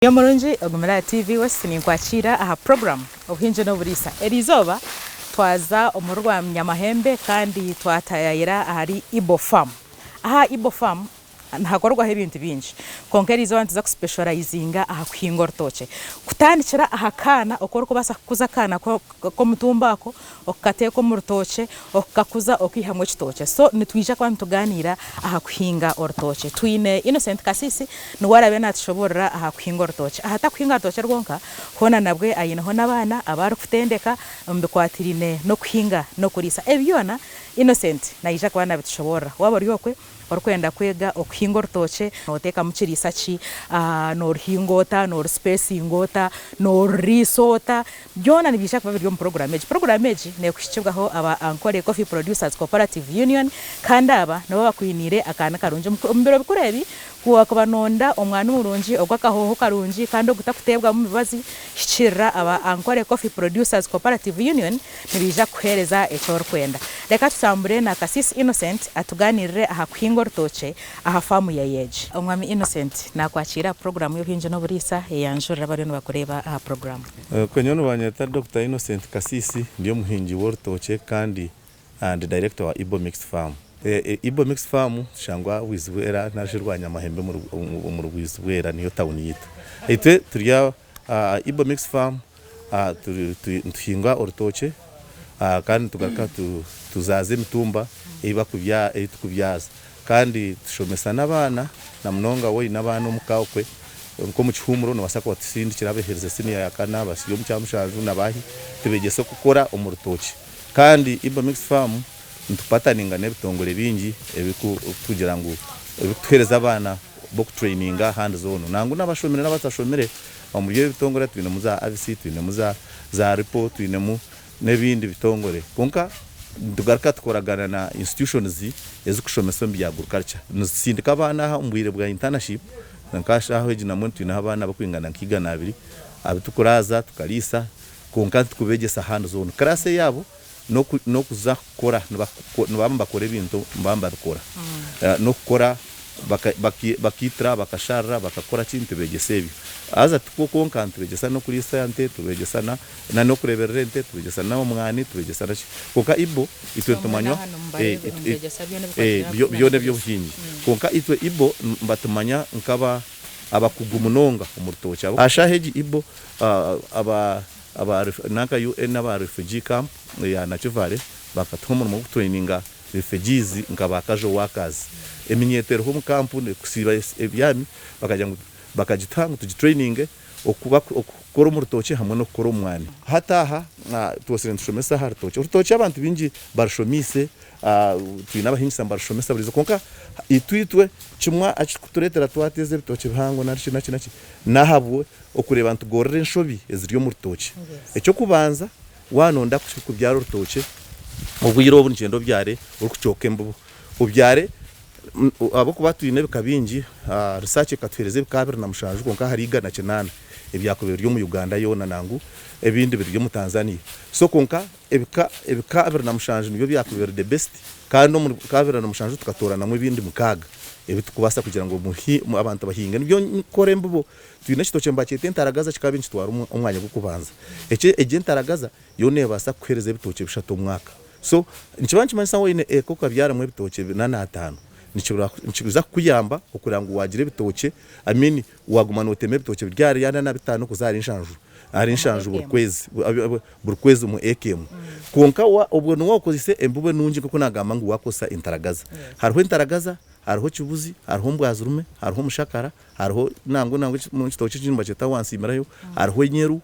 Yo murungi ogumire aha TV West ninkwakiira aha program Obuhingi n'Oburiisa. Eriizooba twaza omuri Rwanyamahembe kandi twatayayira ahari Ibo Farm. Aha Ibo Farm nihakorwaho ebintu bingi kwonka eriizooba nituza kuspecializinga aha kuhinga orutookye. Kutandikira aha kaana oku orikubaasa kukuza akaana k'omutumba ako okukateeka omu rutookye, okukakuza okaihamu ekitookye. So nitwija kuba nitugaaniira aha kuhinga orutookye. Twine Innocent Kasisi niwe araabe naatushoboorora aha kuhinga orutookye. Aha takuhinga rutookye rwonka, hoona nabwe aineho n'abaana abu arikutendeka omu bikwatiraine n'okuhinga n'okuriisa. Ebi byona Innocent naija kuba naabitushoboorora. Waaba ori okwe Orikwenda kwega okuhinga orutookye, nooteekamu kiriisa ki, nooruhinga ota, noorusipeesinga ota, nooruriisa ota, byona nibiija kuba biri omu puroguraamu egi. Puroguraamu egi neekuhikibwaho aba Ankole Coffee Producers Cooperative Union kandi aba nibo bakwiniire akaani karungi. Omu biro bikuru ebi, ku waakuba nooyenda omwani murungi, ogw'akahooho karungi kandi ogutakuteebwamu mibazi, hikiirira aba Ankole Coffee Producers Cooperative Union Nibaija kukuheereza eki orikwenda. Reka tutambure na Kasisi Innocent atugaaniirire aha kuhinga orutookye aha faamu ye egi. Omwami Innocent naakwakiira aha puroguraamu y'obuhingi n'oburiisa eyanjurira abariyo nibakureeba aha puroguraamu. Nyowe nibanyeta Dokita Innocent Kasisi, ndi omuhingi w'orutookye kandi ndi director wa Ibo Mixed Farm. Ibo Mixed Farm tushangwa Bwizibwera narishi Rwanyamahembe omuri Bwizibwera niyo tawuni yaitu. Itwe turi Ibo Mixed Farm Nituhinga orutookye kandi nitugaruka tuzaaza emitumba ei turikubyaza kandi tushomesa n'abaana na munonga waaba oine abaana omuka okwe nk'omu kihuumuro noobaasa kubatsindikira abaherize siniya ya kana abari omu kyamushanju na baahi tubeegyese okukora omu rutookye kandi Ibo Mixed Farm nitupataninga n'ebitongore bingi ebirikugira ngu ebirikutuheereza abaana b'okutureyininga hands on. Nangwa n'abashomire n'abatashomire omuri ebi bitongore twinemu za AVISI, twinemu za za RIPO, twinemu n'ebindi bitongore. Kwonka nitugaruka tukoragana na institutions ezikushomesa omu bya agriculture. Nizitsindika abaana aha omu bwire bwa internship, nka shaaha egi nambwenu twineho abaana barikwingana nka igana abiri abu tukuraaza tukariisa kwonka titukubegyesa hands on. Class eyaabo n'okuza kukora nibaba nibakora ebintu nibaba nibabikora n'okukora bakaitira bakasharira bakakora ki nitubegyesa ebyo haza tikwo kwonka nitubegyesa n'okuriisa ente tubegyesa n'okureeberera ente tubegyesa n'omwani tubegyesa naki kwonka ibo itwe nitumanywa byona eby'obuhingi kwonka itwe ibo nibatumanya nk'aba abakugu munonga omu rutookye aha shaaha egi ibo aba Aba nanka UN aba refugee camp eya Nakivale bakatuha omurimo gw'okutraininga refugees nka ba casual workers. Eminyeeto eriho omu camp kusiiba ebyami bakagira ngu bakagituha ngu tugitraininge okuba okukora omu rutookye hamwe n'okukora omu mwani. Hati aha twosire nitushomesa aha rutookye. Orutookye abantu baingi barushomiise Twine abahingisa nibarushomesa buriizooba kwonka itwe itwe kimwe ekirikutureetera twateeza ebitookye bihango nari ki naki naki n'ahabwe okureeba nitugorora enshobi eziri omu rutookye. Eky'okubanza waaba nooyenda kubyara orutookye obwire obu nikyenda obyare orikucooka embibo, obyare ahabw'okuba twine ebika bingi research ekatuheereza ebika 27 kwonka hariho 108 ebyakubaire biri omu Uganda yoona nangwa ebindi biri omu Tanzania so kwonka Ebika ebika 27 nibyo byakubaire biri the best kandi omuri bika 27 tukatooranamu ebindi mukaaga ebi turikubaasa kugira ngu abantu bahinge. Nibyo nkukora embibo, twine ekitookye nibakyeta entaragaza kikaba nikitwara omwanya gw'okubanza. Eki egi entaragaza yo neebaasa kukuheereza ebitookye bishatu omu mwaka. So nikiba nikimanyisa ngu oine eka okabyaramu ebitookye bina n'ataano, nikiza kukuyamba okureba ngu waagira ebitookye I mean waaguma nootema ebitookye biri ahari ana na bitaano kuza ahari nshanju ahari nshanju buri kwezi buri kwezi omu eka emwe. Kwonka obwo niwe okozese embibo enungi nk'oku naagamba ngu waakozesa entaragaza. Hariho entaragaza, hariho kibuzi, hariho mbwazirume, hariho omushakara, hariho nangwa nangwa ekitookye ekindi nibakyeta wansiimirayo, hariho enyeru,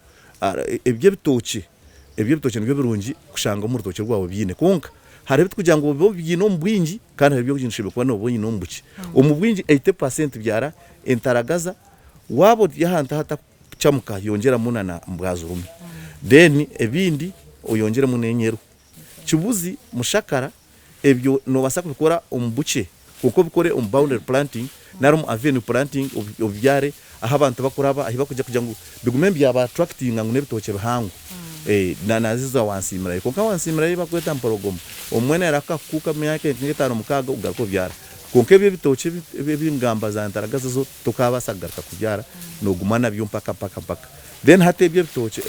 ebyo ebitookye ebyo ebitookye nibyo birungi kushanga omu rutookye rwawe obiine. Kwonka hariho ebirikugira ngu obe obiine omu bwingi kandi hariho ebi oshemereire kuba nooba oine omu bukye. Omu bwingi 80% byara entaragaza, waaba ori ahantu ahataku. Kukyamuka yongyeramu na na mbwazirume then ebindi oyongyeremu n'enyeru. Kibuzi, mushakara ebyo nobaasa kubikora omu bukye kwonka obikore omu boundary planting nari omu avenue planting obibyare ahu abantu bakuraba ahu bakugira kugira ngu bigume nibyaba attractinga ngu n'ebitookye bihango na nazo za wansiimirayo. Kwonka wansiimirayo ei bakweta mpologoma obumwe nerahuka kukuuka omu myaka nk'etaano mukaaga ogaruke obyara. Kwonka ebi ebitookye ebi ebi ngamba za ntaragaza zo tokaabaasa kugaruka kubyara nooguma nabyo mpaka mpaka mpaka. Then hati ebi ebitookye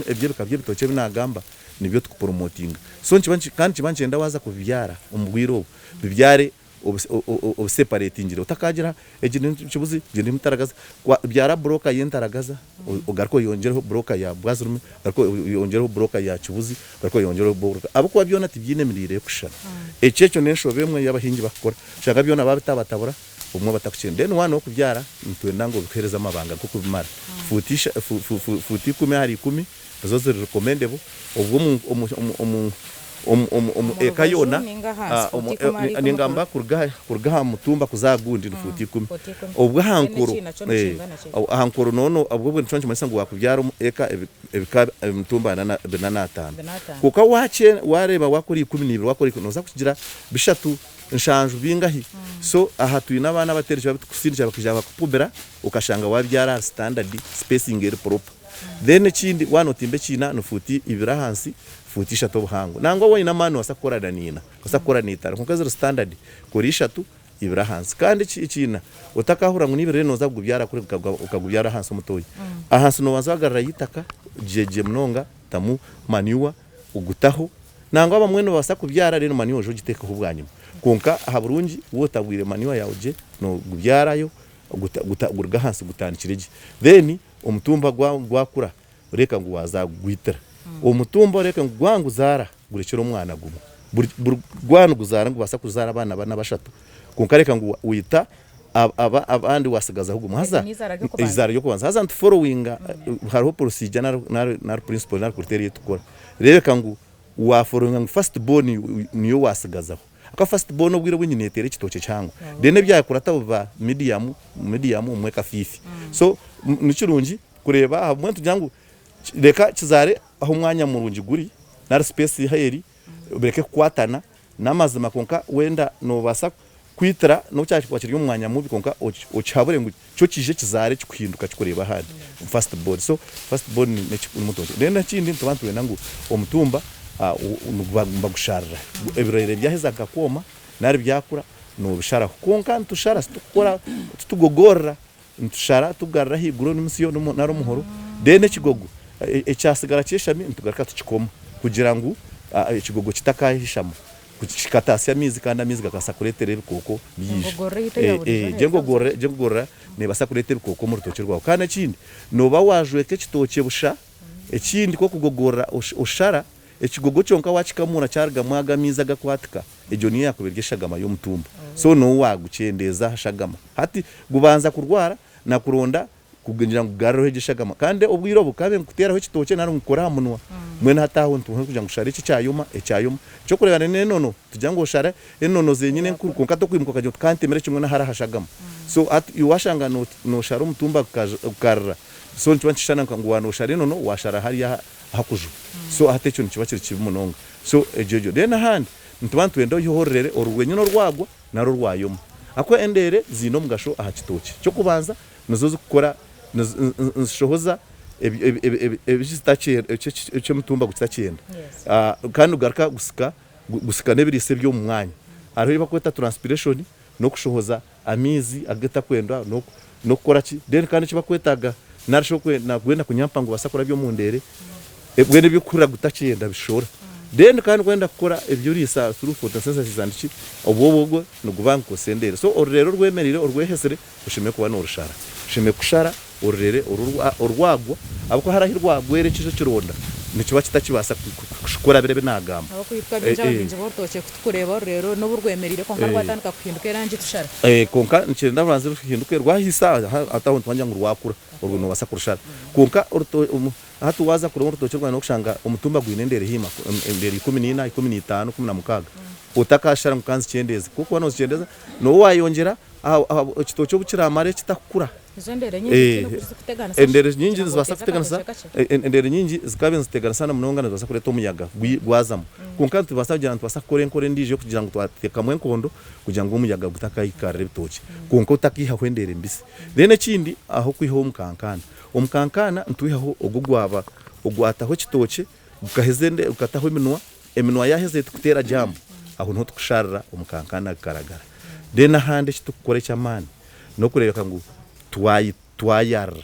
eby'ebika by'ebitookye ebi naagamba nibyo tukupromotinga. So nikiba kandi nikiba nikyenda waaza kubibyara omu bwire obu, bibyare obiseparetingire otakaagira egi ni kibuzi egi ni mutaragaza. Byara buroka y'entaragaza ogaruke oyongyereho buroka ya bwazirume, ogaruke oyongyereho buroka ya kibuzi, ogaruke oyongyereho buroka ahabw'okuba byona tibiine emiriire erikushushana. Ekyo ekyo n'enshobe emwe ei abahingi barikukora, oshanga byona baabitabatabura obumwe batakukyenda. Then waaba n'okubyara nitwenda ngu obikuheereze amabanga g'okubimara, fuuti ikumi ahari ikumi Ezo ziri recommendable obwo omu omu omu omu omu omu Omu eka rubaju yoona ninga ahansi fuuti ikumi ahari ikumi ningamba kuruga. kuruga kuruga aha mutumba kuza aha gundi ni fuuti ikumi Fuuti ikumi. obwo aha Then nkoro ekiina kyo nikingana ki? aha nkoro noono obwo obwo nikyo nikimanyisa ngu wakubyara omu eka ebika emitumba ana bina n'ataano Bina ataano. kwonka wakye wareeba wakora ikumi n'ibiri wakora ikumi noza kugira bishatu nshanju bingahi so aha twine abaana abaterekire abatukusindikira bakaija bakupimira okashanga wabyara ahari standard spacing eri proper. Then ekindi waaba notimba ekiina ni fuuti ibiri ahansi, fuuti ishatu obuhango. Nangwa waaba oine amaani nobaasa kukora na niina, nobaasa kukora na itaano kwonka eziri standard kora ishatu, ibiri ahansi. Kandi ekiina otakahurira ngu n'ibiri noza kugubyara kuri okagubyara ahansi omutoyi. Ahansi nobanza wagarurayo eitaka gye gye munonga otamu manure ogutaho. Nangwa abamwe nibabaasa kubyara reero manure oije ogiteekeho bwanyima. Kwonka aha burungi waaba otabwire manure yaawe gye nogubyarayo guruga ahansi gutandikire gye. Then Omutumba gwakura oreeka ngu waaza kugwitira. Omutumba oreeka ngu gwanguzaara gurekyere omwana gumwe. Buri gwaba niguzaara nigubaasa kuzaara abaana bana bashatu kwonka reeka ngu waita abandi watsigazaho gumwe. Haza eizaara ry'okubanza. Haza nituforowinga hariho procedure nari principle nari criteria ei turikukora. Reebeka ngu waforowinga ngu first born niyo watsigazaho. Ahakuba first born obwire obwingi neteera ekitookye kihango then ebyakurataho biba medium, medium obumwe kafiifi. So nikirungi kureeba ahabwe nitugira ngu reka kizaare ahu omwanya murungi guri nari space ahu eri bireke kukwatana n'amazima kwonka wenda nobaasa kwitira n'obu kyakuba kiri omu mwanya mubi kwonka okihabure ngu kyo kiije kizaare kikuhinduka kikureeba ahandi first born. So first born ni then ekindi nituba nitwenda ngu omutumba nibagusharira ebirere byaheza nka kwoma nari byakura nobisharaho kwonka nitushara titukukora titugogorora nitushara tugarura ahaiguru n'omusyo nari omuhoro then ekigogo ekyasigara kyeshami nitugaruka tukikoma kugira ngu ekigogo kitakahishama kikataasya amaizi kandi amaizi gakabaasa kureetera ebikooko byaija. Engogorora ei teyahuriire Egyo engogorora egyo engogorora neebaasa kureeta ebikooko omu rutookye rwawe. Kandi ekindi nooba waajweka ekitookye busha, ekindi ku okugogorora oshara, ekigogo kyonka waakikamuura kyarugamu ago amaizi agakwatika, egyo niyo yaakuba eri eshagama y'omutumba. So nooba waagukyeendeeza aha shagama. Hati gubanza kurwara na kuronda kugira ngu kugaruraho egyo eshagama. Kandi obwire obu kabe nkuteeraho ekitookye nari nkukore aha munwa, mbwenu hati aho nituha kugira ngu oshare eki ekyayoma, ekyayoma. Eky'okureeba n'enono, tugira ngu oshare enono zenyine enkuru kwonka tokwimuka okagira oti kantemere kimwe n'ahari aha shagama. So hati iwe washanga noshara omutumba gukarira, so nikiba nikishushana ngu waaba noshara enono, washara hariya ahakujuba. So hati ekyo nikiba kiri kibi munonga. So egyo egyo. Then ahandi, nituba nitwenda oiheho orurere oru rwenyine orwagwa nari orwayoma. Ahakuba endeere ziine omugasho aha kitookye. Eky'okubanza, nizo zikukora nizishohoza eki omutumba gutakyenda kandi gugaruka gusika gusika n'ebiriisa eby'omu mwanya. Hariho ebi barikweta transpiration n'okushohoza amaizi agatakwendwa n'okukora ki then kandi eki barikwetaaga nari shi orikwenda kunyampa ngu obaase kurabya omu ndeere mbwenu eby'okuhurira gutakyenda bishohora. Then kandi waayenda kukora eby'oriisa through photosynthesis and ki obwo obwo niguba nigukozesa endeere. So orureere orwemereire orwehetsire Oshemereire kuba norushara. Oshemereire kushara orurere orwagwa ahabw'okuba hariho ahu rwagwera ekijo ekironda nikiba kitakibaasa kukora biri ebi naagamba. Ahabw'okuba itwe abaingi abahingi b'orutookye ku tukureeba orurere n'obu rwemereire kwonka rwatandika kuhinduka erangi tushara. Kwonka nikyenda rubanze ruhinduke rwahaisa hati aho nituba nitugira ngu rwakura orwo noobaasa kurushara. Kwonka hati waaza kureeba orutookye rwawe nooshanga omutumba gwine endeere haihi endeere ikumi na ina, ikumi na itaano, ikumi na mukaaga otakashara ngu kanzikyendeeze. Ku orikuba noozikyendeeza nooba waayongyera Ekitookye obu kiraamara kitakukura, endeere nyingi nizibaasa kuteganisa, endeere nyingi zikaba niziteganisa na munonga nizibaasa kureeta omuyaga gwazamu. Kwonka nitubaasa kugira ngu nitubaasa kukora enkora endiijo ey'okugira ngu twateekamu enkondo kugira ngu omuyaga gutakahikarira ebitookye kwonka otakaihaho endeere mbisi. Then ekindi ah'okwihaho omukankaana, omukankaana nitwihaho ogwo ogwaba ogwataho ekitookye gukaheza gukataho eminwa, eminwa yaaheza eti kuteera jaamu, aho niho tukusharira omukankaana gukaragara. Then ahandi eki turikukora eky'amaani n'okureebeka ngu twayarira.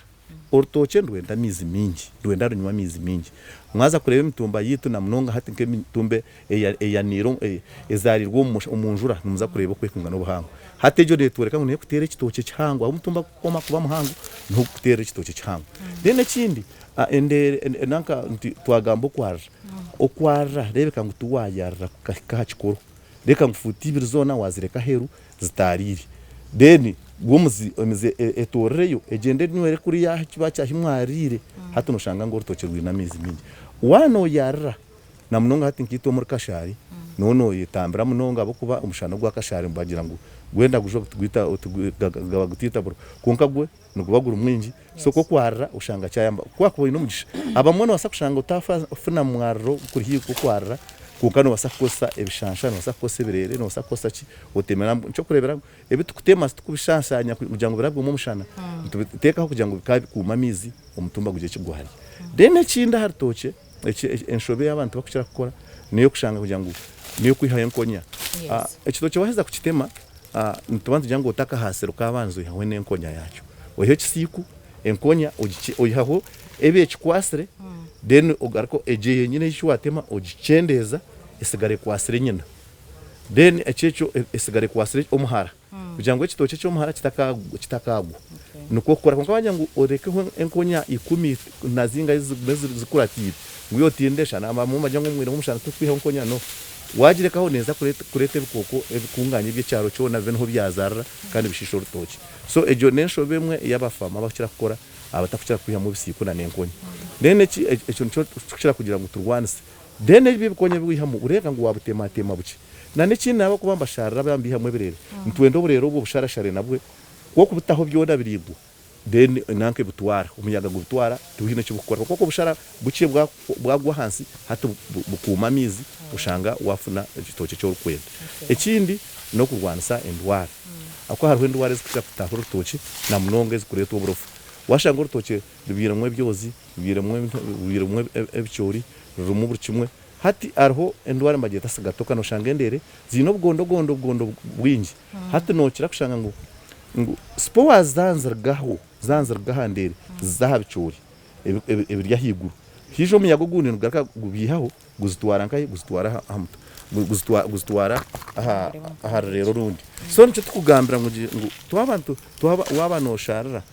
Orutookye nirwenda amaizi maingi, nirwenda runywe amaizi maingi. Mwaza kureeba emitumba yaitu na munonga hati nk'emitumba eyaniire ezaariirwe omu njura nimuza kureeba oku erikwingana obuhango. Hati egyo neetworeka ngu neekuteera ekitookye kihango ahu omutumba gurikukoma kuba muhango niho gurikuteerera ekitookye kihango. Then ekindi nanka twagamba okwarira, okwarira reebeka ngu tiwaayarira kukahika aha kikoro. Reka ngu fuuti ibiri zoona waazireka aheeru zitaariire. Then gwe omuzi emizi etoorereyo egyende enywere kuriya ahu kiba ahu mwariire. Hati nooshanga ngu orutookye rwine amaizi maingi. Waaba nooyarira na munonga hati nkaitwe omuri Kashaari, nooba nooyetambira munonga ahabw'okuba omushana ogwa Kashaari nibagira ngu gwenda gujwa gaba gutaita buro. Kwonka gwe niguba guri mwingi so ku okwarira oshanga kyayamba. Ku wakuba oine omugisha abamwe nobaasa kushanga otafuna mwariro gukuri haihi gw'okwarira kwonka nobaasa kukozesa ebishansha, nobaasa kukozesa ebireere, nobaasa kukozesa ki otemera ekyokureeberaho ebi tukutema titukubishanshaanya kugira ngu birabwemu omushana nitubiteekaho kugira ngu bikaba bikuuma amaizi omutumba gugire eki gwarya. Then ekindi aha rutookye enshobe ei abantu barikukira kukora n'ey'okushanga kugira ngu n'ey'okwihaho enkonya. Ekitookye waaheza kukitema nituba nitugira ngu otakahaasire okaabanza oihaho n'enkonya yaakyo. Oiheho ekisiiku, enkonya oihaho ebi ekikwatsire then ogaruke egyo yenyine ei waatema ogikyendeeza esigara ekwatsire nyina. Then ekyo ekyo esigara ekwatsire omuhara. Kugira ngu ekitookye ky'omuhara kitakaagwa. Nikwo okukora. Kwonka waagira ngu orekeho enkonya ikumi na zingahi zigume zikuratiire ngu iwe otinde shana abamwe nibagira ngu omwire gw'omushana titurikwihaho nkonya no. Waagirekaho neeza kureeta ebikooko ebikunganye eby'ekyaro kyona bibe niho byazaarira kandi bishiishe orutookye. So egyo n'enshobe emwe ei abafaama bakukira kukora abatakukira kwihamu ebisiiku na n'enkonya. Then ekyo nikyo tukukira kugira ngu turwanise. Then ebyo ebikonya ebi waihamu oreebeka ngu waabiteemateema bukye. Na n'ekindi ahabw'okuba nibasharira baaba nibaihamu ebireere, nitwenda obureere obwo obusharashare nabwe ku okubutaho byona biraigwa then nanka ebitwara, omuyaga gubitwara tihaine eki bukukora. Kwonka obushara bukye bwagwa ahansi hati bukuuma amaizi oshanga waafuna ekitookye eki orikwenda. Ekindi n'okurwanisa endwara ahabw'okuba hariho endwara ezirikukira kutaaha orutookye na munonga ezirikureetwa oburofa. Waashanga orutookye rubyairemu ebyozi, rubyairemu ebicoori, rurimu buri kimwe, Hati hariho endwara nibagyeta sigatoka noshanga endere ziine obugondogondo obugondo bwingi hati nokira kushanga ngu ngu spores zanzirugaho zanziruga aha ndere ziza aha bicoori ebiri ahaiguru haija omuyaga ogundi nigugaruka gubiihaho guzitwara nkahi guzitwara aha mutwe guzitwara aha aha rurere orundi so nikyo tukugambira ngu ngu twaba waaba nosharira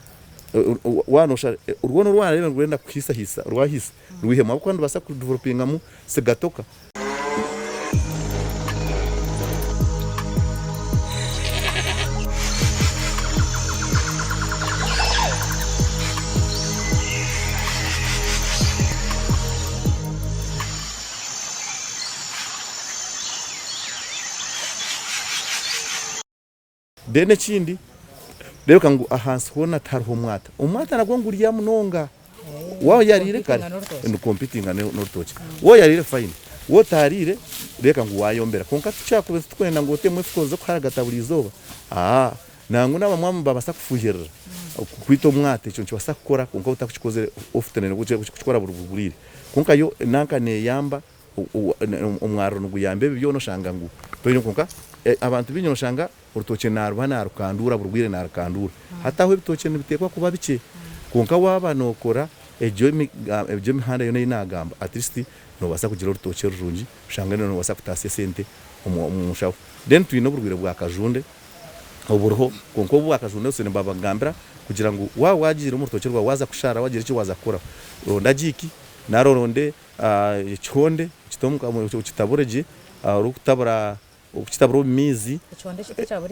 waaba nosharira rwona orwareeba nirwenda kuhisahiisa rwahisa rwihemu ahabw'okuba nirubaasa kudevelopingamu sigatoka. Then ekindi reebeka ngu ahansi hoona tihariho omwata. Omwata nagwo nigurya munonga. Waaba oyariire kare ni competinga n'orutookye. Waaba oyariire fine, waaba otariire reebeka ngu waayombera. Kwonka tikyakuba titurikwenda ngu otemu efuka oze kuharagata buri izooba, aa nangwa n'abamwe nibabaasa kufuhirira kwita omwata ekyo nikibaasa kukora kwonka otakukikozire often kukikora buri bwire. Kwonka yo nanka neeyamba Omwariro niguyamba ebi byona oshanga ngu toine kwonka abantu baingi noshanga orutookye naruba narukanduura buri bwire narukanduura. Hati aho ebitookye nibiteekwa kuba bikye kwonka waaba nokora egyo emihanda yoona ei nagamba at least nobaasa kugira orutookye rurungi oshange nobaasa kutaasya esente omu nshaho. Then twine oburwaire bwa kajunde oburiho kwonka obu bwa kajunde nibabagambira kugira ngu waaba wagiire omu rutookye rwawe waaza kushara wagira eki waaza kukora ronda giiki nari oronde Ekihonde okitabure gye orikutabura okukitabura omu maizi,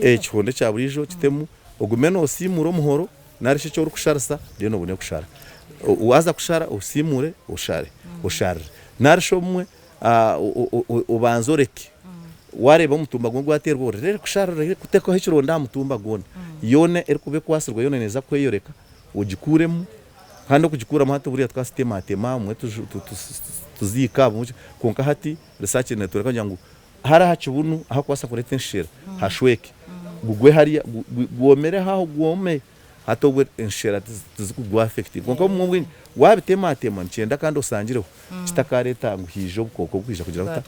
ekihonde ekya buriijo okitemu ogume noosiimuura omuhoro nari shi eki orikusharisa then obone kushara. Waaza kushara osiimuure oshare osharire nari shi obumwe obanze oreke waareeba omutumba gumwe gwateerwa orere kushara orere kuteekaho ekironda aha mutumba gwona. Yoona erikuba ekwatsirwe yoona neeza kweyoreka ogikuuremu. Kandi okugikuramu hati buriya tukazitematema obumwe tuziika kwonka hati research networeka kugira ngu hariya aha kibunu ahakubaasa kureeta enshera hashweke gugwe hariya gwomere aho gwome hati obwe enshera tizikugwa affectinga kwonka obumwe obwingi wabitematema nikyenda kandi osangireho kitakareeta ngu haija obukooko bwija kugira buta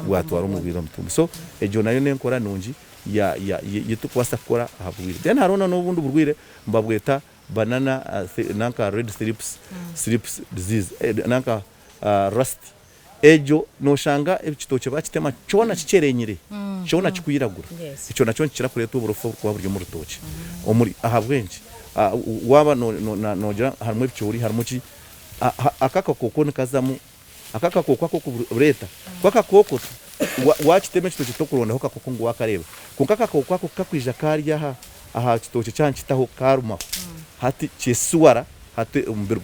bwatwara omurwaire omutumbi so egyo nayo nenkora nungi. ya ya ei turikubaasa kukora aha burwaire. Then hariho na n'obundi burwaire nibabweta banana nanka red thrips thrips disease nanka rust egyo noshanga ekitookye bakitema kyona kikyerenyire kyona kikwiragura ekyo nakyo nikikira kureetwa oburofa oburikuba buri omu rutookye omuri ahabw'enki waaba nogira harimu ebicoori harimu ki aka akakooko nikazamu Aka akakooko ak'okureeta, ku akakooko waakitema ekitookye tokurondaho kakooko ngu waakareeba. Kwonka akakooko ako ku kakwija kaarya aha aha kitookye kyaba nikitaho kaarumaho, hati kyesiwara hati omubiri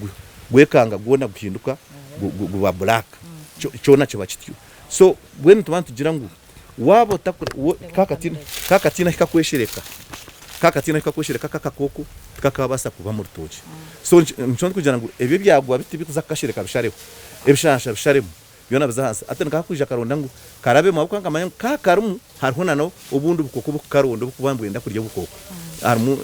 gwekanga gwona guhinduka guba black kyona kiba kityo. So mbwenu nituba nitugira ngu waaba kakatiina ahi kakweshereka, kakatiina ahi kakweshereka aka akakooko tikakaabaasa kuba omu rutookye. So nikyo ndikugira ngu ebyo ebyagwa biti bikuza kukashereka bishareho, ebishansha bisharemu byona bize ahansi. Hati nikakwija karonda ngu karabemu ahabw'okuba nkamanya ngu ka karimu hariho na n'obundi bukooko obukukaronda obukuba nibwenda kurya obukooko. Harimu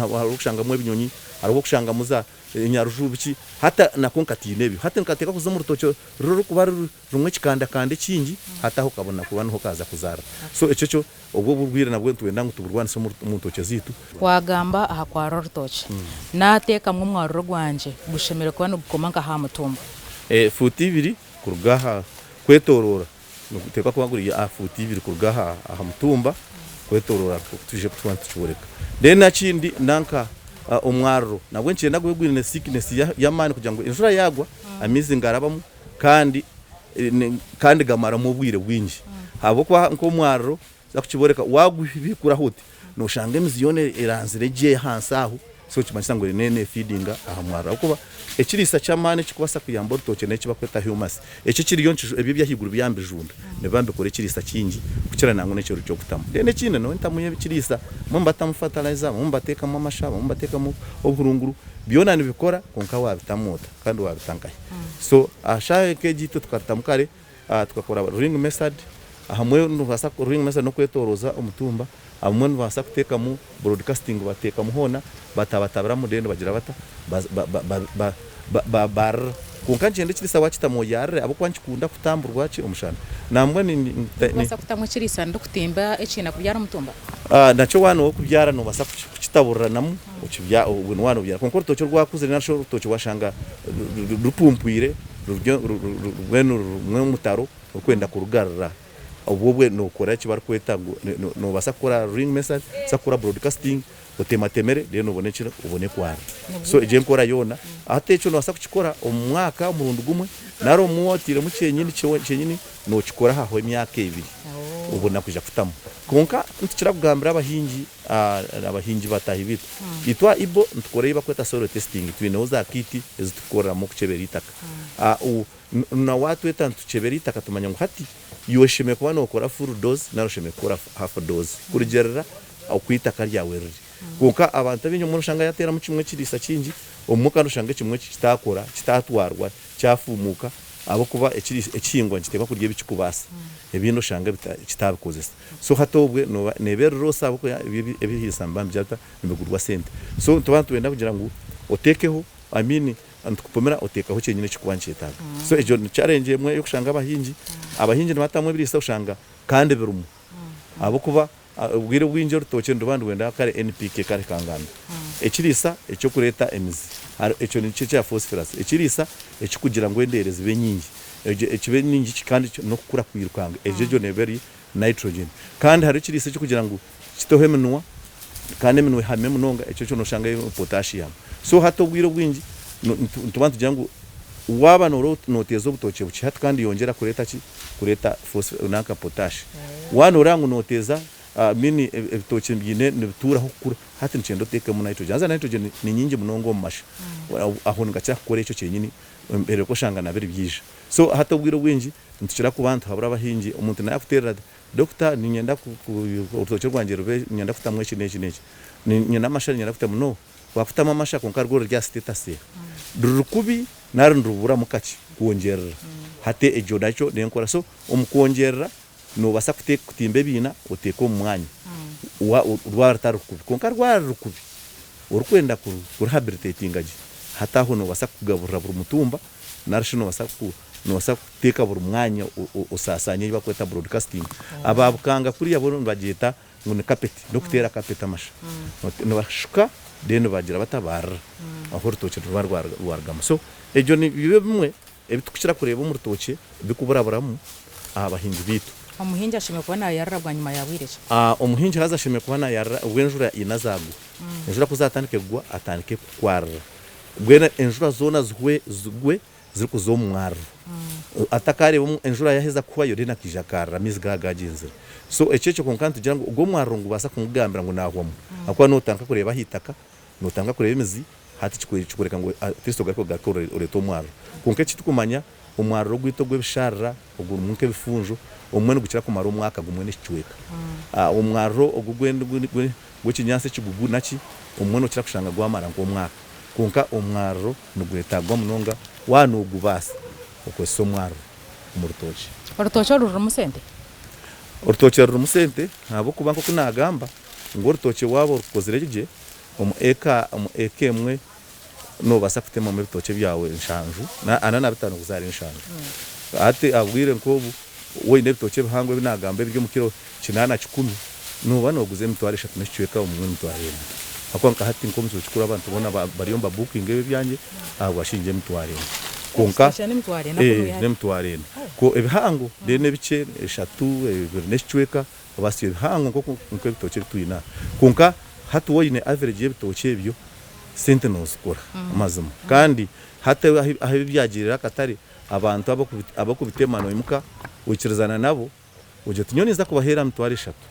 hariho okushangamu ebinyonyi, hariho okushangamu za enyaruju biki hati nako nkatiina ebyo. Hati nikateekwa kuza omu rutookye rurikuba rurimu ekikandakanda ekingi hati aho kabona kuba niho kaaza kuzaarira. So ekyo kyo obwo oburwaire nabwo nitwenda ngu tuburwanise omu ntookye zaitu. Waagamba aha kwarura orutookye, naateekamu omwaruro gwangye gushemereire kuba nigukoma nka aha mutumba. Fuuti ibiri kuruga aha kwetoroora niguteekwa kuba guri aha fuuti ibiri kuruga aha mutumba kwetoroora twije kuba nitukiboreka. Then ekindi nanka omwaruro nabwo nikyenda gube gwine thickness y'amaani kugira ngu enjura yaagwa amaizi nigarabamu kandi kandi gamaramu obwire bwingi ahabw'okuba nk'omwariro kuza kukiboreka wagubiikuraho oti noshanga emizi yoona eranzire gye ahansi aho so nikimanyisa ngu eine nefidinga aha mwariro ahabw'okuba ekiriisa ky'amaani ekirikubaasa kuyamba orutookye n'eki barikweta humus eki ekiriyo ebyo eby'ahaiguru byaba nibijunda nibiba nibikora ekiriisa kingi kukira nangwa n'eki orikutamu. Then ekindi notamu ekiriisa abamwe nibatamu fertilizer abamwe nibateekamu amasha abamwe nibateekamu obuhurunguru byona nibikora kwonka wabitamu ota kandi wabita nkahi. So aha shaaha nk'egi itwe tukarutamu kare tukakora ring method, ahamwe nobaasa ring method n'okwetoroza omutumba, abamwe nibabaasa kuteekamu broadcasting bateekamu hoona batabatabiramu then bagira bata babarira. Kwonka nikyenda ekiriisa waakitamu oyarire ahabw'okuba nikikunda kutamburwa ki omushana. Nambwa ni. Orikubaasa kutamu ekiriisa ndikutimba ekiina kubyara omutumba? Nakyo waaba n'owokubyara noobaasa kukitaburiranamu obwo waaba nobyara. Kwonka orutookye orwakuzire nari shi orutookye washanga rupumpwire mbwenu rurimu omutaro orikwenda kurugarura, obwo obwe nokora eki barikweta ngu nobaasa kukora ring method, nobaasa kukora broadcasting otematemere then obone ki obone kwarira. So egyo enkora yoona hati ekyo nobaasa kukikora omu mwaka omurundi gumwe nari omu oteiremu kyenyini kyenyini nokikora hahwaho emyaka ebiri obona kwija kutamu. Kwonka nitukira kugambira abahingi abahingi bataahi baitu, itwe aha IBO nitukora ei barikweta soil testing, twineho za kit ezi turikukoreramu okukyebera eitaka. Na waatweta nitukyebera eitaka tumanya ngu hati iwe oshemereire kuba nookora full dose nari oshemereire kukora half dose kurugiirira oku eitaka ryawe riri. Kwonka abantu abaingi obumwe noshanga yaateeramu kimwe ekiriisa kingi, obumwe kandi oshanga ekimwe kitaakora, kitaatwarwa, kyafuumuuka ahabw'okuba ekihingwa nikiteekwa kurya ebi kirikubaasa, ebindi oshanga kitaabikozesa. So hati obwe nooba neeba eri loss ahabw'okuba ebyo ebihiisa nibiba nibigira bita, nibigurwa sente. So nituba nitwenda kugira ngu oteekeho I mean nitukupimira oteekaho kyenyini ekirikuba nikyetaaga. So egyo ni challenge emwe ey'okushanga abahingi, abahingi nibatamu ebiriisa oshanga kandi birimu ahabw'okuba obwire obwingi orutookye niruba nirwenda kare NPK kare kanganda. Ekiriisa eky'okureeta emizi ekyo nikyo ekya phosphorus, ekiriisa ekirikugira ngu endeere zibe nyingi, egyo kibe nyingi kandi n'okukura kwirukanga, egyo egyo neeba eri nitrogen. Kandi hariho ekiriisa ekirikugira ngu kiteho eminwa kandi eminwa ehame munonga, ekyo kyo noshanga erimu potassium. So hati obwire obwingi nituba nitugira ngu waaba noteeza obutookye bukye hati kandi yongyera kureeta ki, kureeta nanka potash. Waaba noreeba ngu noteeza I mean ebitookye biine nibituuraho kukura hati nikyenda oteekemu nitrogen. Haza nitrogen ni nyingi munonga omu masha, aho nigakira kukora ekyo kyenyini oreebe oshanga nabiri byaija. So hati obwire obwingi nitukira kuba nituhabura abahingi, omuntu nayakuteerera ati Doctor niinyenda orutookye rwangye rube niinyenda kutamu eki n'eki n'eki, nyine amasha niinyenda kutamu, no waakutamu amasha kwonka rwo ruri aha status eha? Ruri kubi nari niruburamu kakye kwongyerera? Hati egyo nakyo n'enkora so omu kwongyerera noobaasa kutimba ebiina oteeke omu mwanya rwaba rutari kubi kwonka rwaba ruri kubi orikwenda kurihabilitatinga gye hati aho noobaasa kugaburira buri mutumba nari shi noobaasa. Noobaasa kuteeka buri mwanya osaasaanye ei barikweta broadcasting. Aba Bukanga kuriya bo nibagyeta ngu ni kapeti, n'okuteera kapeti amasha. Nibashuka then bagira bata baarira ahu orutookye ruba rwarugamu. So ebyo nibyo bimwe ebi turikukira kureeba omu rutookye birikuburaburamu aha bahingi baitu. Omuhingi ashemereire kuba naayarira bwanyima ya bwire ki? Omuhingi haza ashemereire kuba naayarira obu enjura eine zaagwa. Enjura ku zaatandika kugwa atandike kwarira. Mbwenu enjura zoona zihwe zigwe zirikuza omu mwariro. Atakaareeba enjura yaaheza kuhwayo then akaija akaarira amaizi gaaba gaagyenzire. So ekyo ekyo kwonka nitugira ngu ogwo omwariro nigubaasa kumugambira ngu naahwamu ahabw'okuba nootandika kureeba aha itaka, nootandika kureeba emizi, hati kikworeka ngu at least ogaruke ogaruke oreete omwariro. Kwonka eki turikumanya omwariro ogwaitu ogw'ebisharira ogurimu nk'ebifunjo obumwe nigukira kumara omwaka gumwe n'ekicweka. Omwariro ogu gw'ekinyaatsi ekigugu naki obumwe nookira kushanga gwamara nk'omwaka. Kwonka omwariro nigwetaagwa munonga waaba noogubaasa okozese omwariro omu rutookye. Orutookye oru rurimu sente? Orutookye rurimu sente ahabw'okuba nk'oku naagamba ngu orutookye waaba orukozire gye omu eka omu eka emwe noobaasa kutemamu ebitookye byawe nshanju ana na bitaano kuza ahari nshanju. Hati aha bwire nk'obu waaba oine ebitookye ebihango ebi naagamba ebiri omu kiro kinaana kikumi, nooba nooguza emitwaro eshatu n'ekicweka obumwe emitwaro ena. Ahabw'okuba nka hati nk'omu kiro kikuru abantu boona bariyo nibabuukinga ebi ebyangye ahabwa shiringi emitwaro ena. Kwonka n'emitwaro ena. Ebihango then ebikye eshatu, ebiri n'ekicweka obaasa ebihango nk'oku nk'ebitookye ebi twine aha. Kwonka hati waaba oine average y'ebitookye ebyo, sente noozikora amazima. Kandi hati ahu byagiirire akatare, abantu ab'okubitema noimuka oikirizana nabo Ogira oti, Nyowe ninza kubaheera emitwaro eshatu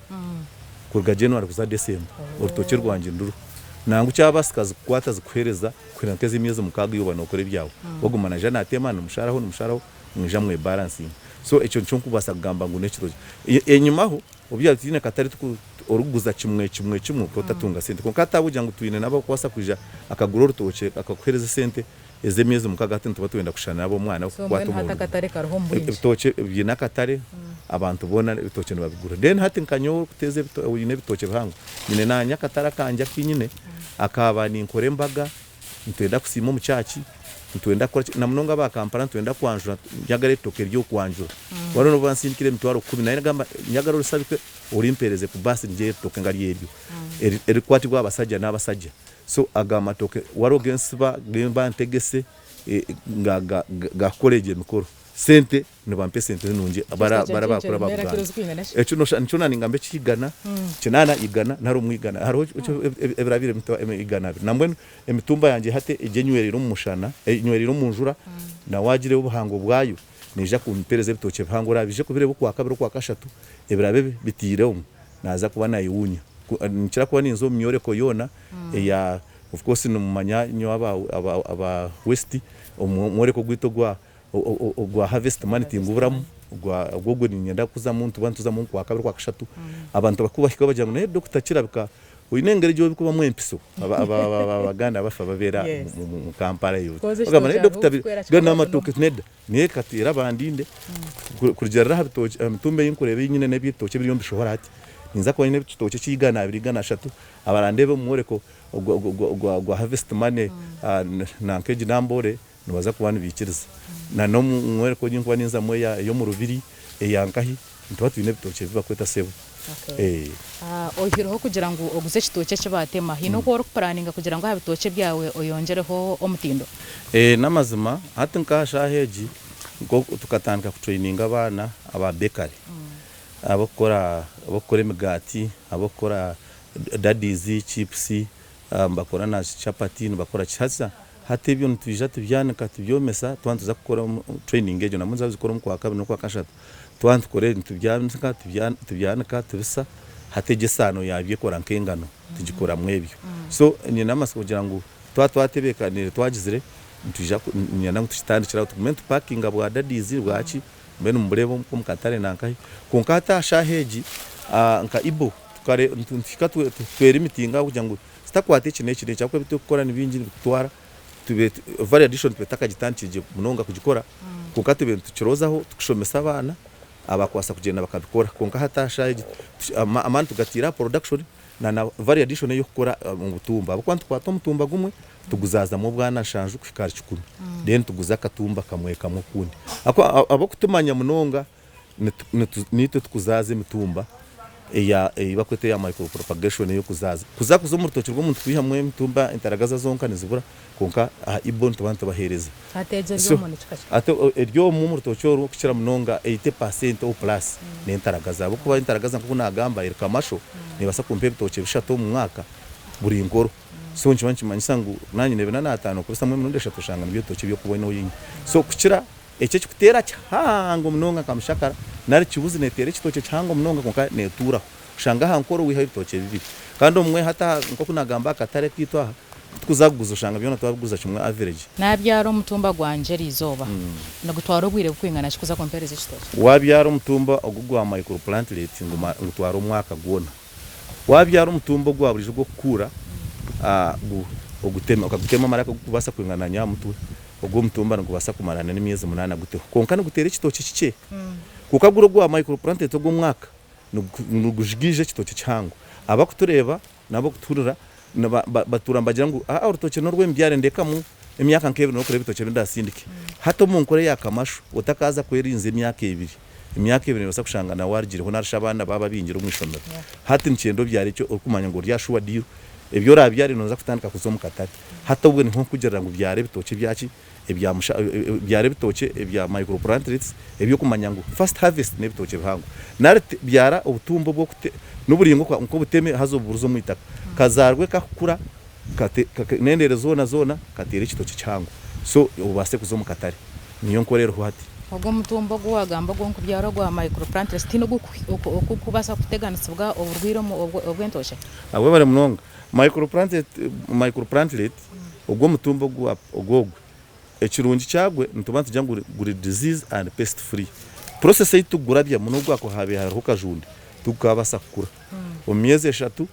kuruga January kuza December, orutookye rwangye nduruho. Nangwa kyabaasika zikukwata zikuheereza kuhika nk'ez'emyezi mukaaga iwe oba nookora ebyawe. Waguma naija naateema, nimusharaho, nimusharaho, mwija mwebaransinga. So ekyo nikyo nkubaasa kugamba ngu n'ekirungi. Enyimaho obu yaabaire tihaine katare orikuguza kimwe kimwe kimwe okaba otatunga sente. Kwonka hati ahabw'okugira ngu twine n'abarikubaasa kwija akagura orutookye akakuheereza esente, Ez'emyezi mukaga hati nituba twenda kushushana n'ab'omwana So kukwata mbwenu hati omu akatare kariho omu bwingi. Ebitookye biine akatare, abantu boona ebitookye nibabigura. Then hati nka nyowe orikuteeza ebitookye, oine ebitookye bihango, nyine naanye akatare akangye aku nyine, akaba ninkora embaga, nitwenda kusiima omu church, nitwenda kukora ki, namunonga aba Kampala nitwenda kwanjura, njagara ebitookye by'okwanjura. Wariho n'obu bansindikira emitwaro kumi, naye nagamba njagara orisabike orimpeereze ku baasi ndye ebitookye nka ryeryo, erikukwatibwa abasajja n'abasajja. So aga matooke wariho gensiba gemba ntegese nga gakukora egyo emikoro sente nibampa esente nungi bara bakuru aba Buganda ekyo nikyo nangamba ekyigana kinana igana nari omwigana hariho ebirabire igana abiri nambwenu emitumba yangye hati egyo enywereire omu mushana enywereire omu njura na wagireeba obuhango bwayo neija kumpereza ebitookye bihango orabije kubireeba okwakabiri okwakashatu ebirabe bitiire omu Naaza kuba nayewuunya. Ku ninkira kuba ninza omu myoreko yoona eya of course nimumanya nyowe aba aba aba West omworeko gwaitu ogwa ogwa harvest money tinguburamu ogwa ogwo ogwo niinyenda kuzamu nituba nituzamu okwakabiri okwakashatu abantu bakubahika bagira ngu naye doctor kirabika oine engeri ei orikubamu empiso aba aba abaganda bafa babeera mu Kampala eyo bagamba naye doctor n'amatoke neda. Naye kati era bandinde kurugiirira aha bitookye aha mitumba ei nkureeba ei nyine n'eby'ebitookye ebiriyo nibishohora hati, ninza kuba nyine ekitookye ky'eigana abiri igana ashatu, abarandeebe omu mworeko ogwa harvest money nanka egi Namboole nibaza kuba nibaikiriza. Na n'omu mworeko ei nkuba ninzamu ey'omu Rubiri, eya nkahi, nituba twine ebitookye ebi barikweta sebo. Oihireho kugira ngu oguze ekitookye eki baatema, haine oku orikupuraninga kugira ngu aha bitookye byawe oyongyereho omutindo? N'amazima hati nk'aha shaaha egi tukatandika kutureyininga abaana aba bekare ab'okukora ab'okukora emigaati, ab'okukora dadizi, chipusi, nibakora na chapati, nibakora ki. Haza hati ebyo nitwija tubyanika tubyomesa twaba nituza kukora tureyiningi egyo nambwenu nituza kugikora omu kwakabiri n'okwakashatu. Twaba nitukora ebi nitubyanika tubyanika tubisa hati egyo esaano yaabyo ekora nk'engano tugikoramu ebyo. So nyine amatsiko kugira ngu twaba twatebeekaniire twagizire nitwija niinyenda ngu tukitandikire aho tugume nitupakinga bwa dadiizi bwaki mbwenu mubureebe omu katare nankahi. Kwonka hati aha shaaha egi nka Ibo nituhika twerimitinga ahabw'okugira ngu tutakwata eki n'eki n'eki ahabw'okuba ebi turikukora ni bingi nibitutwara tube value addition tube tutakagitandikire gye munonga kugikora kwonka tube nitukirozaho tukushomesa abaana abakubaasa kugyenda bakabikora kwonka hati aha shaaha egi amaani tugatiire aha production. Na na value addition ey'okukora omu butumba ahabw'okuba nitukwata omutumba gumwe tuguzaazamu obwana nshanju kuhika ahari kikumi then tuguza akatumba kamwe kamwe okundi. Ahabw'okuba ab'okutumanya munonga niitwe tukuzaaza emitumba eya ei barikweta eya micro propagation ey'okuzaaza. Kuza kuza omu rutookye rw'omuntu kwihamu emitumba entaragaza zonka nizibura kwonka aha ibo nituba nitubaheereza. Hati egyo eri omu ni kika ki? Hati eri omu omu rutookye oru okukira munonga 80% or plus n'entaragaza ahabw'okuba entaragaza nk'oku naagamba eri kamasho neebaasa kumpa ebitookye bishatu omu mwaka buri nkoro. So nikiba nikimanyisa ngu naanye neeba n'ataano okubisamu emirundi eshatu oshanga nibyo ebitookye ebi orikuba oine oine. So kukira Ekyo ekikuteera kihango munonga nka mushakara nari kibuzi neteera ekitookye kihango munonga kwonka netuuraho. Oshanga aha nkoro wihayo ebitookye bibiri. Kandi obumwe hati aha nk'oku nagamba aha katare kaitu aha ku tukuza kuguza oshanga byona twabiguza kimwe average. Nabyara omutumba gwangye eriizooba, nigutwara obwire bukwingana ki kuza kumpeereza ekitookye? Wabyara omutumba ogu gwa micro plantlet nigutwara omwaka gwona. Wabyara omutumba ogwa buriijo ogw'okukuura oguteme okagutema amaraka gurikubaasa kwingana na aha mutwe, Ogwo omutumba nigubaasa kumarana n'emyezi munaana guteho, kwonka niguteera ekitookye kikye. Kwonka guri ogwa microplanted ogw'omwaka nigujigaija ekitookye kihango. Abakutureeba n'abakutuhurira batuura nibagira ngu aa orutookye n'orw'emibyare ndekamu emyaka nk'ebiri n'okureeba ebitookye ebi ndaasindike. Hati omu nkora eya kamashu otakaaza kwerinza emyaka ebiri, emyaka ebiri noobaasa kushanga nawe arugireho nari shi abaana baaba baingire omu ishomero. Hati nikyenda obyare eki orikumanya ngu ori aha shuwa diiru, ebi oraabyare nooza kutandika kuza omu katare. Hati obwe niho nkugirira ngu byara ebitookye ebya ki? Ebya musha byara ebitookye ebya micro plantlets eby'okumanya ngu first harvest n'ebitookye bihango. Nari byara obutumba obw'okute n'oburingwa nk'obuteme haza obuburuze omu itaka. Kazaarwe kakukura kate n'endeere zoona zoona kateere ekitookye kihango. So obaase kuza omu katare. Niyo nkora eriho hati. Ogwo omutumba ogu waagamba ogu orikubyara ogwa micro plantlets tihaine ogurikubaasa kuteganisibwa oburwaire obw'entookye? Webare munonga. Microplantlet, ogwo omutumba ogwo ogwe, ekirungi kyagwe nituba nitugira ngu guri disease and pest free. Process ei turikugurabyamu n'obu kwakuba habaire hariho kajunde, tigukaabaasa kukura. Omu myezi eshatu,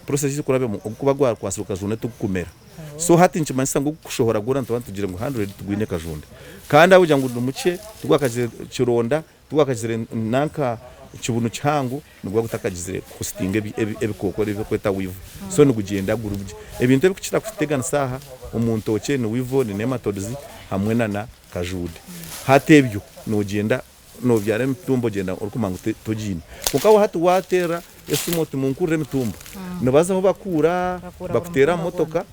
process ei turikurabyamu ogurikuba gwakwatsirwe kajunde tigukumera. So hati nikimanyisa ngu ogukushohora gwona nituba nitugira ngu hundred tigwine kajunde. Kandi ahabw'okugira ngu ni mukye, tigwakagizire kironda, Tigwakagizire nanka kibunu kihango niguba gutakagizire kuhositinga ebikooko ebi barikweta weevil. So nigugyenda guri gye. Ebintu ebirikukira kututeganisa aha omu ntookye ni weevil, ni nematodes hamwe na na kajuude. Hati ebyo nogyenda nobyara emitumba ogyenda orikumanya ngu togiine. Kwonka we hati wateera esimu oti munkurire emitumba, nibaza ahu bakuura bakuteera aha motoka,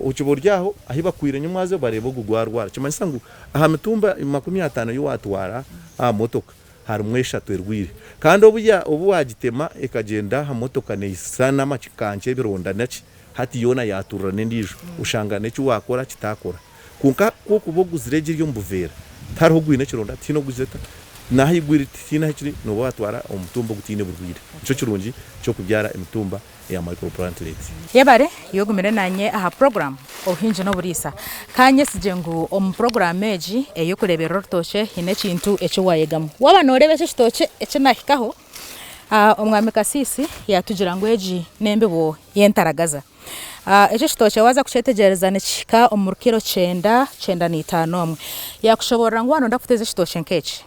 okiba ori aho ahu bakwire nyimwazo bareeba ogu gwarwara. Nikimanyisa ngu Aha mitumba 50 ei waatwara aha motoka, harimu eshatu erwaire. Kandi obu ya obu waagitema ekagyenda aha motoka neehisana n'amakanca ebironda naki, hati yoona yaaturira n'endiijo, oshanga n'eki waakora kitaakora. Kwonka ku okuba oguzire egi eri omu buveera, tihariho ogwine ekironda, tihaine oguzire ta, n'ahu egwire tihaine ahu kiri, nooba waatwara omutumba ogutaine burwaire. Nikyo kirungi ky'okubyara emitumba eya microplantlet. Yebare yogumire nanye aha puroguramu Obuhingi n'Oburiisa. Ka nyesigye ngu omu puroguramu egi ey'okureeberera orutookye haine ekintu eki waayegamu. Waaba nooreeba eki ekitookye eki naahikaho, Omwami Kasiisi yaatugira ngu egi n'embibo y'entaragaza. Eki ekitookye waaza kukyetegyereza nikihika omuri kiro kyenda, kyenda na itaano omwe. Yaakushoboorora ngu waaba nooyenda kuteeza ekitookye nk'eki,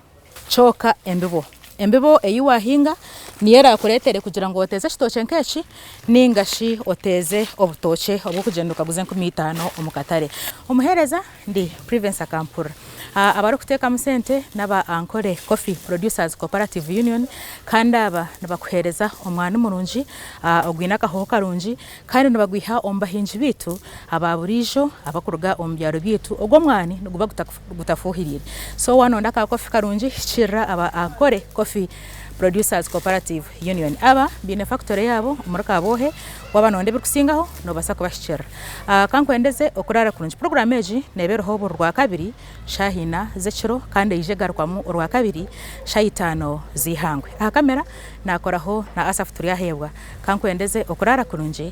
Kyoka embibo. Embibo ei waahinga niyo eraakureetere kugira ngu oteeze ekitookye nk'eki nainga shi oteeze obutookye obw'okugyenda okaguza 5000 omu katare. Omuheereza ndi Privence Akampurira. Abarikuteekamu sente n'aba Ankole Coffee Producers Cooperative Union kandi aba nibakuheereza omwani murungi ogwine akahooho karungi Kandi nibagwiha omu bahingi baitu aba buriijo abakuruga omu byaro byaitu, ogwo omwani niguba gutafuhiriire. So waaba noyenda ka coffee karungi hikirira aba Ankole Coffee Producers Cooperative Union. Aba baine factory yaabo omuri Kabwohe, waaba noyenda ebirikusingaho nobaasa kubahikirira. Kankwendeze okuraara kurungi. Puroguraamu egi neeba eriho buri Rwakabiri shaaha ina z'ekiro kandi eija egarukwamu Orwakabiri shaaha itaano z'eihangwe. Aha kamera naakoraho na Asaph Turyaheebwa. Kankwendeze okuraara kurungi.